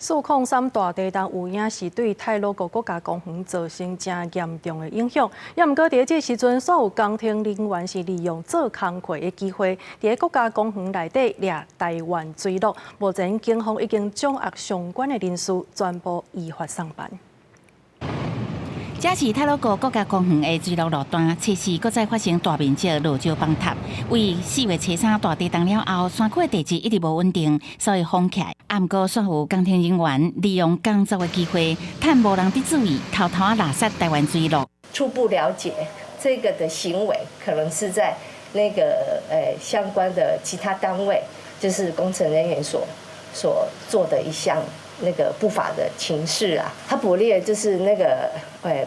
403大地動有影是對太魯閣國家公園造成誠嚴重的影響。也毋過佇這時陣，煞有工程人員是利用做工課的機會，佇國家公園內底掠台灣水鹿。目前警方已經掌握相關的人士，全部依法送辦。這是太魯閣國家公園的水鹿路段，測試閣再發生大面積落石崩塌。為4月初3大地動了後，山區的地質一直無穩定，所以封起來。啊，毋過煞有工程人員利用工作的機會，趁無人佇注意，偷偷仔獵殺台灣水鹿。初步了解，這個的行為可能是在那個相關的其他單位，就是工程人員所做的一項那個不法的情事啊。他捕獵就是那個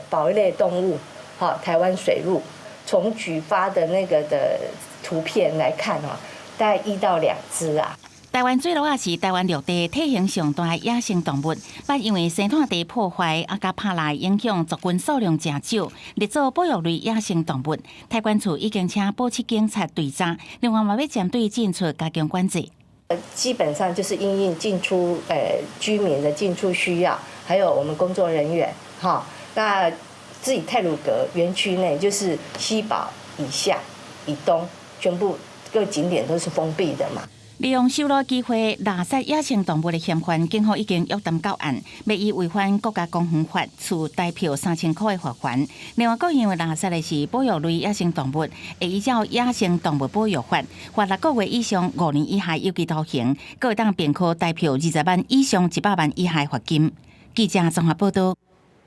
保育類動物，哈，台灣水鹿。從舉發的那個的圖片來看啊，大概1到2隻啊。台灣水鹿仔是台灣陸地體型上大的野生動物，但因為生態地破壞啊，佮拍獵影響族群數量誠少，列做保育類野生動物。太管處已經請保七警察追查，另外嘛欲針對進出加強管制。基本上就是因應進出居民的進出需要，還有我們工作人員哈。那自己太魯閣園區內，就是西寶以下、以東，全部各景點都是封閉的嘛。利用收鹿機會獵殺野生動物的嫌犯，警方已經約談到案，欲以違反國家公園法，處台票3000箍的罰鍰。另外，閣因為獵殺的是保育類野生動物，會依照野生動物保育法，罰6個月以上5年以下有期徒刑，閣會當併科台票20萬以上100萬以下罰金。記者綜合報道。